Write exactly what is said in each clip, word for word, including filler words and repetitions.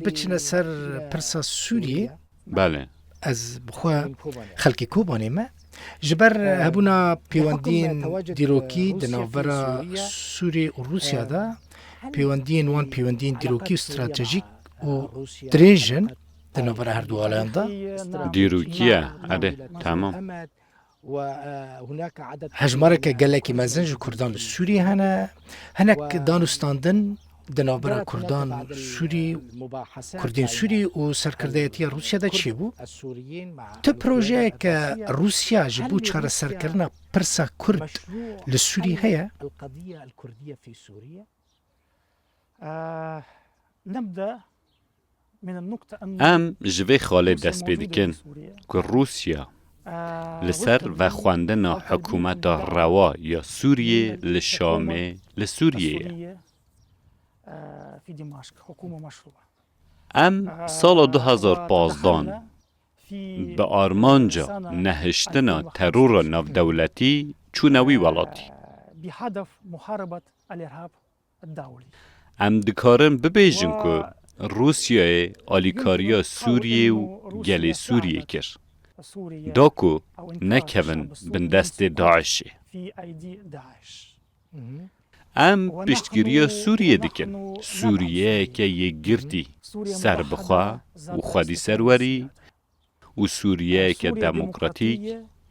Biçine ser pirsa Sûriyê. Belê. Ez bi xwe xelkê Kobanê me. Ji ber hebûna pêwendiyên dîrokî di navbera Sûriyê û Rûsya de, pêwendiyên wan pêwendiyên dîrokî û stratejîk û dirêj in di navbera her du alayan de. Dîrokî ye, erê, tamam. Hejmareke gelekî mezin ji Kurdan li Sûriyê hene. Hinek danûstandin di navbera Kurdan Sûrî, Kurdên Sûrî û serkirdeyetiya Rûsya de çêbû. Tu projeyeke Rûsya ji bo çareserkirina pirsa Kurd li Sûrî heye? Em ji vê xalê dest pê dikin ku Rûsya li ser vexwendina hikûmeta rewa ya Sûriyê li Şamê li Sûriyê ye. Em sala du hezar pazdeh bi armanca nehiştina terora navdewletî çûne wî welatî. Em dikarin bibêjin ku Rûsyayê alîkariya Sûriyê û gelê Sûriyê kir, da ku nekevin bin destê DAIŞê. Em piştgiriya Sûriyê dikin, Sûriyeyeke yekgirtî, serbixwe û xwedî serwerî, û Sûriyeyeke demokratîk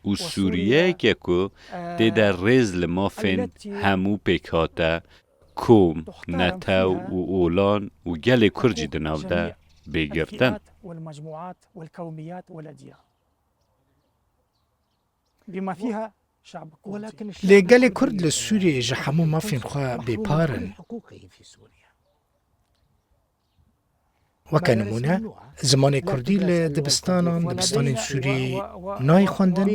û Sûriyeyeke ku tê de rêz li mafên hemû pêkhate, kom, netew û olan û gelê Kurd jî di nav de bê girtin. Lê gelê Kurd li Sûriyeyê ji hemû mafên xwe bêpar in. Weke nimûne, zimanê Kurdî li dibistanan, dibistanên Sûrî nayê xwendin,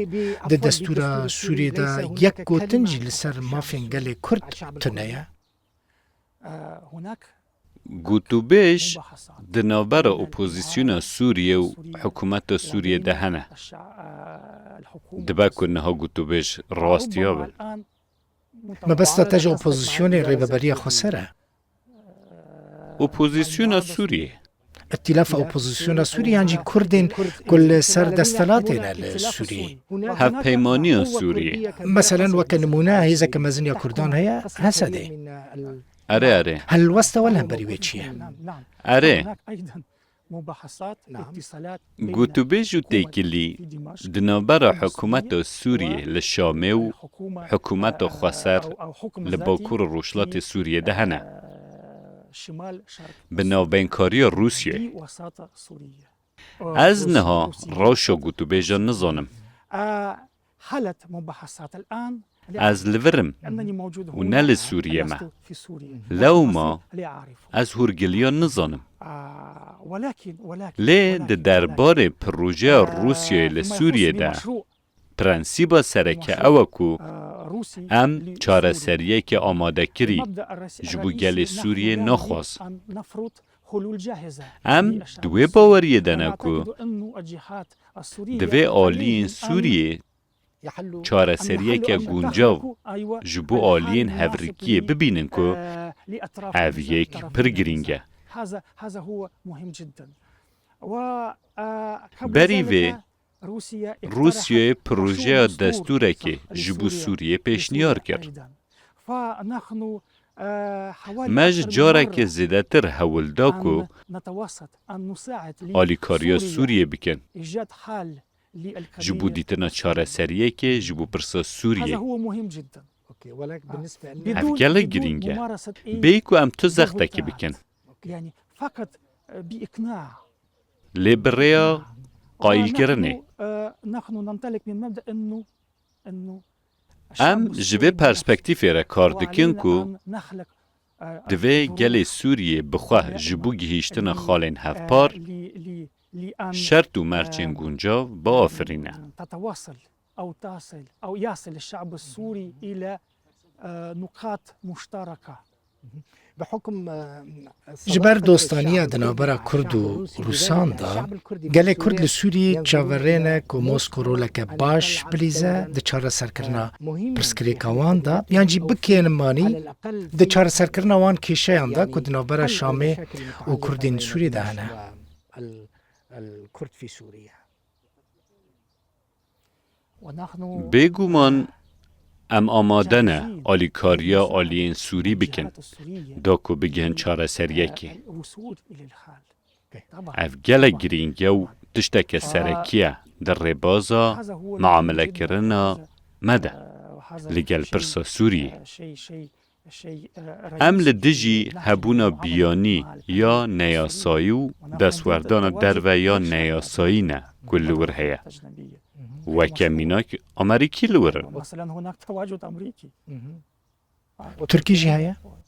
di destûra Sûriyê de yek gotin jî li ser mafên gelê Kurd tune ye. Gotûbêj di navbera opozîsyona Sûriyê û hikûmeta Sûriyê de hene. Dibe ku niha gotûbêj rastiya bin. Mebesta te ji opozîsyonê rêveberiya xweser e? Opozîsyona Sûriyê. Îtîlafa Opozîsyona Sûriyê yan jî Kurdên ku li ser desthilatê ne li Sûriyê? Hevpeymaniya Sûriyê. Meselen, weke nimûne, hêzeke mezin ya Kurdan heye, HSDê. Erê, erê. Helwesta we li hemberî wê çi ye? Erê. Gotûbêj û têkilî di navbera hikûmeta Sûriyê li Şamê û hikûmeta xweser li Bakur û Rojhilatê Sûriyê de hene. Bi navbeynkariya Rûsyayê. Ez niha rewşa gotûbêjan nizanim. Ez li vir im û ne li Sûriyê me. Lewma ez hûrgiliyan nizanim. Lê di derbarê projeya Rûsyayê li Sûriyê de prensîba sereke ew e ku em çareseriyeke amadekirî ji bo gelê Sûriyê naxwazin. Em di wê baweriyê de ne ku divê aliyên Sûriyê çareseriyeke guncav ji bo aliyên hevrikiyê bibînin ku ev yek pir girîng e. Berî vê, Rûsyayê projeya destûrekê ji bo Sûriyê pêşniyar kir. Me ji carekê zêdetir hewl da ku alîkariya Sûriyê bikin ji bo dîtina çareseriyekê ji bo pirsa Sûriyê. Ev gelek girîng e. Bêyî ku em tu zextekê bikin. Lê bi rêya qayîlkirinê. Em ji vê perspektîfê re kar dikin ku divê gelê Sûriyê bi xwe ji bo gihîştina xalên hevpar şert û mercên guncav biafirîne. Ji ber dostaniya di navbera Kurd û Rûsan de, gelê Kurd li Sûriyê çaverêne ku Mosko roleke baş bilîze di çareserkirina pirsgirêka wan de, yan jî bikênimanî di çareserkirina wan kêşeyan de ku di navbera Şamê û Kurdên Sûriyê de hene. Bêguman em amade ne alîkariya aliyên Sûrî bikin, da ku bigihin çareseriyekê. Ev gelek girîng e û tişteke serekî ye di rêbaza miamelekirina me de li gel pirsa Sûriyê. Em li dijî hebûna biyanî ya neyasayî û destwerdana derve ya neyasayî ne ku li wir heye. Weke mînak Amerîkî li wir in. Tirkî jî heye?